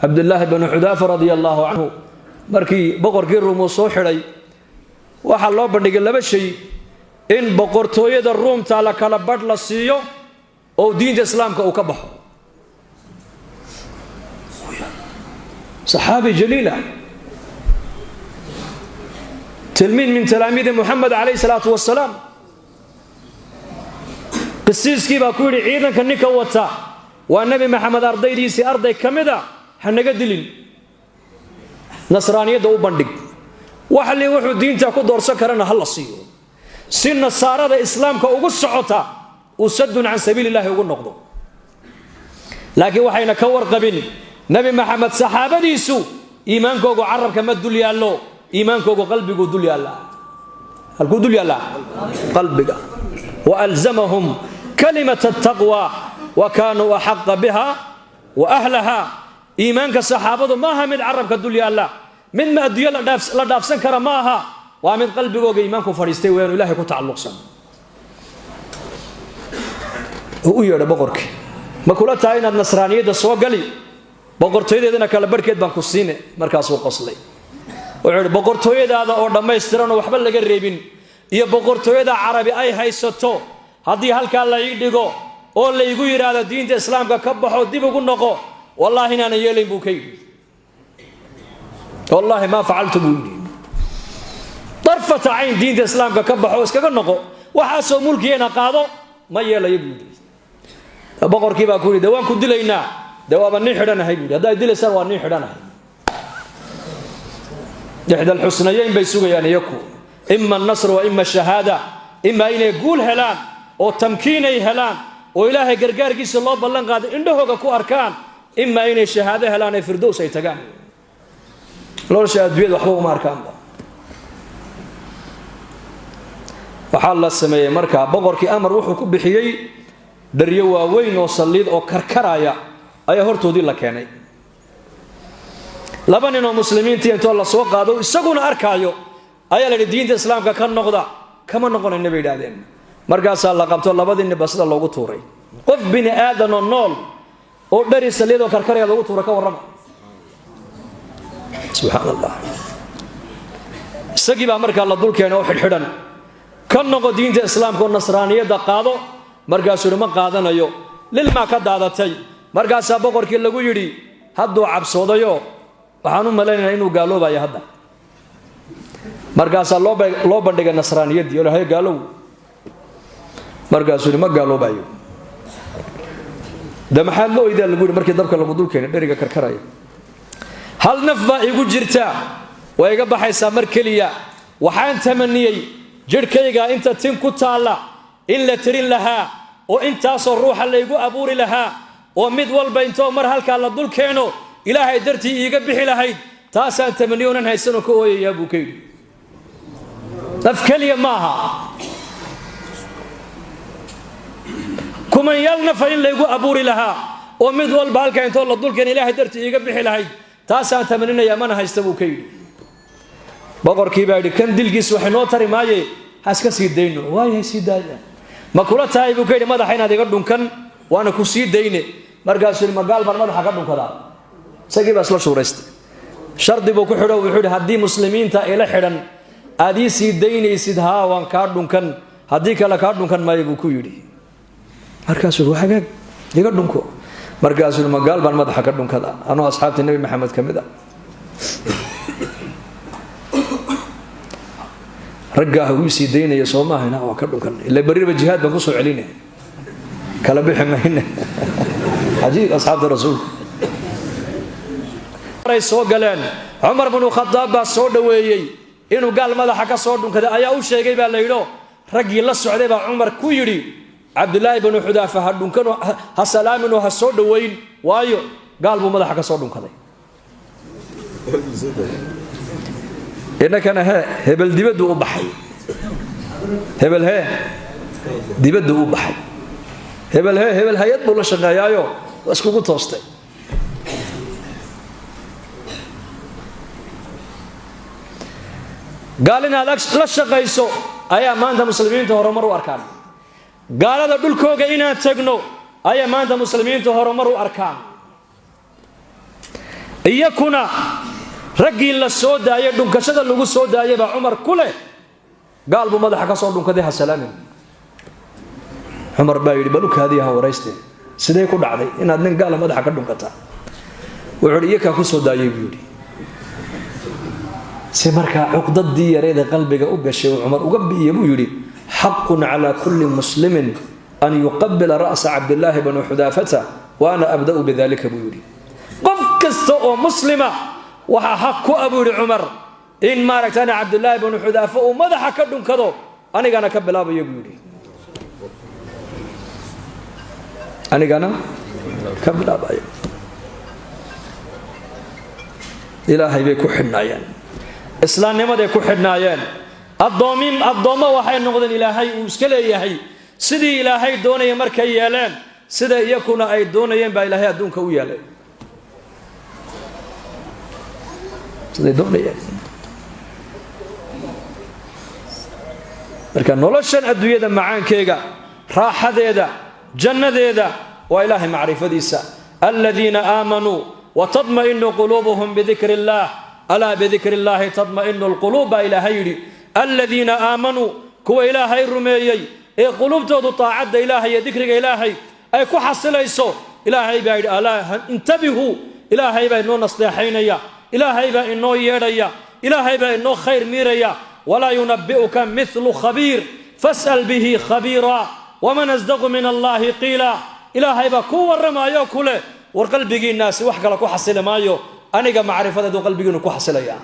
Cabdillaahi bnu Xudaafa radia allaahu canhu markii boqorkii Ruum uu soo xidhay, waxaa loo bandhigay laba shay: in boqortooyada Ruumta la kala badh la siiyo oo diinta Islaamka uu ka baxo. Saxaabi jaliila, tilmiid min talaamiidi Muxamed calayhi salaatu wasalaam. Qisiiskii baa ku yidhi, ciidanka ninka wata waa Nebi Maxamed ardaydiisii arday ka mid a, ha naga dilin, nasraaniyadda u bandhig, waxli wuxuu diinta ku doorsan karana ha la siiyo, si nasaarada Islaamka ugu socota uu sadun can sabiili illahi ugu noqdo. Laakiin waxayna ka warqabin Nebi Maxamed saxaabadiisu iimaankoogu carabka ma dul yaallo, iimaankoogu qalbiguu dul yaallaa. Halkuu dul yaallaa? Qalbiga. Wa alzamahum kalimat ataqwa wa kaanuu axaqa biha wa ahlaha. Iimaanka saxaabadu ma aha mid carabka dul yaalla, mid ma adduunyo la dhaafsan kara ma aha, waa mid qalbigooga iimaanku fadhiistay weyaanu Ilahay ku tacalluqsan. Uu u yeedha boqorkii: ma kula tahay inaad nasraaniyadda soo gali, boqortooyadeedana kala barhkeed baan ku siine? Markaasuu qoslay, wuxuu idhi, boqortooyadaada oo dhammaystiranoo waxba laga reebin iyo boqortooyada Carabi ay haysato haddii halkaa la ii dhigo oo laygu yidhaahdo diinta Islaamka ka baxo, dib ugu noqo, wallaahi inaanan yeelayn, buu ka yidhi. Wallaahi maa facaltu, buu yidhi, darfata cayn. Diinta Islaamka ka baxo, iskaga noqo, waxaasoo mulkigeena qaado, ma yeelayo, buu yidhi. Boqorkii baa ku yidhi, de waan ku dilaynaa. De waaba nin xidhanahay, buu yidhi. Haddaad dilaysaan, waa nin xidhanahay. Ixda alxusnayeyn bay sugayaan iyaku: ima annasr wa ima shahaada. Ima inay guul helaan oo tamkiinay helaan oo Ilaahay gargaarkiisa loo ballan qaaday indhahooga ku arkaan, ima inay shahaado helaan ee firdows ay tagaan. Nolosha adduunyada waxba uma arkaanba. Waxaa la sameeyey markaa, boqorkii amar wuxuu ku bixiyey, dharyo waaweyn oo saliid oo karkaraya ayaa hortoodii la keenay. Laba nin oo muslimiintii intoo la soo qaado, isaguna arkaayo, ayaa la yidhi, diinta Islaamka ka noqda. Kama noqonayna, bay yidhahdeen. Markaasaa la qabto, labadii ninba sida loogu tuuray. Qof bini aadan oo nool oo dhari saliidoo karkaraya loogu tuura, ka warrama? Subxaan Allah. Isagii baa markaa la dul keenay oo xidhxidhan. Ka noqo diinta Islaamka oo nasraaniyadda qaado. Markaasuu yidhi, ma qaadanayo. Lilmaa ka daadatay. Markaasaa boqorkii lagu yidhi, hadduu cabsoodayo, waxaan u malaynaynaa inuu gaaloobayo hadda. Markaasaa loo bandhigay nasraaniyaddii oo hay gaalow. Markaasuu yidhi, ma gaaloobayo. De maxaad la oydaa, lagu yidhi, markii dabka lagu dul keenay dheriga karkaraya? Hal naf baa igu jirta, way iga baxaysaa mar keliya. Waxaan tamaniyey jidhkayga inta tin ku taalla in la tirin lahaa oo intaasoo ruuxa laygu abuuri lahaa, oo mid walba intoo mar halkaa la dul keeno Ilaahay dartii iiga bixi lahayd. Taasaan tamaniyo onan haysanoo ka ooyayaa, buu ka yidhi. Naf keliya maaha, kumanyaal nafa in laygu abuuri lahaa oo mid walba halkaa intoo la dul keeno Ilaahay dartii iiga bixi lahayd, taasaan tamaninayaa, mana haysta, buu ka yidhi. Boqorkii baa yidhi, kan dilkiis waxay noo tari maaye, ha iska sii dayno. Waayahay, sii daaya. Ma kula tahay, buu ka yidhi, madaxa inaad iga dhunkan, waana ku sii dayne? Markaasuu yidhi, magaal baan madaxa ka dhunkadaa? Isagii baa isla shuuraystay. Shardi buu ku xidho, wuxuu yidhi, haddii muslimiinta ila xidhan aad ii sii daynaysid, haa, waan kaa dhunkan, haddii kale kaa dhunkan maayo, buu ku yidhi. Markaasuu yidhi, hagaag, iga dhunko. Markaasuu yidhi, magaal baan madaxa ka dhunkada anoo asxaabtii Nebi Maxamed ka mid ah? Raggaah uu sii daynaya soo maahayna, waa ka dhunkan, ila berriba jihaad baan kusoo celinay, kala bixi mayne. Cajiib, asxaabta rasuulka ay soo galeen, Cumar binu Khadaab baa soo dhoweeyey. Inuu gaal madaxa ka soo dhunkaday ayaa u sheegay, baa la yidho. Raggii la socday baa Cumar ku yidhi, Cabdilaahi binu Xudaafa ha dhunkano, ha salaaminoo ha soo dhoweyn, waayo gaal buu madaxa ka soo dhunkaday. Innakana hee, hebel dibaddu u baxay, hebel hee dibaddu u baxay, hebel hee, hebel hay-ad buu la shaqeeyaayo, waa iskugu toostay. Gaal inaad la shaqayso ayaa maanta muslimiinta horumar u arkaan. Gaalada dhulkooga inaan tagno ayaa maanta muslimiinta horumar u arkaan. Iyakuna raggii la soo daayay, dhunkashada lagu soo daayay baa Cumar ku leh, gaal buu madaxa ka soo dhunkaday, ha salaamin. Cumar baa yidhi, balukaadiya ha warayste, sidee ku dhacday inaad nin gaala madaxa ka dhunkataa? Wuxuu yidhi, iyakaa ku soo daayay, buu yidhi. Si markaa cuqdadii yareeda qalbiga u gashay uu Cumar uga bi'iye, buu yidhi, xaqun calaa kulli muslimin an yuqabila ra'sa Cabdillaahi bni Xudaafata wa ana abda'u bidalika, buu yidhi. Qof kasta oo muslima waxaa xaq ku ah, buu yidhi Cumar, in maaragtana Cabdillaahi bnu Xudaafa uu madaxa ka dhunkado, anigana ka bilaabayo, buu yidhi, anigana ka bilaabayo. Ilaahay bay ku xidhnaayeen, islaamnimaday ku xidhnaayeen. Addoomin addoommo waxay noqdeen Ilaahay uu iska leeyahay. Sidii Ilaahay doonaya markay yeeleen, sida iyakuna ay doonayeen baa Ilaahay adduunka u yeelay siday doonayeen. Marka noloshan adduunyada macaankeega, raaxadeeda, jannadeeda waa Ilaahay macrifadiisa. Aladiina aamanuu watadma'inu quluubuhum bidikri illaah, alaa bidikri illaahi tadma'inu alquluub, baa Ilaahay yidhi. Aladiina aamanuu, kuwa Ilaahay rumeeyey ee quluubtoodu taacadda Ilaahay iyo dikriga Ilaahay ay ku xasilayso. Ilaahay baa yidhi, alaa intabihuu. Ilaahay baa inoo nasteexaynaya, Ilaahay baa inoo yeedhaya, Ilaahay baa inoo khayr miiraya. Walaa yunabi'uka mithlu khabiir, fas'al bihi khabiira, waman asdaqu min allaahi qiila. Ilaahay baa kuu warramayo ku leh, war qalbigiinnaasi wax kale ku xasili maayo, aniga macrifadeedu qalbigiinu ku xasilaya.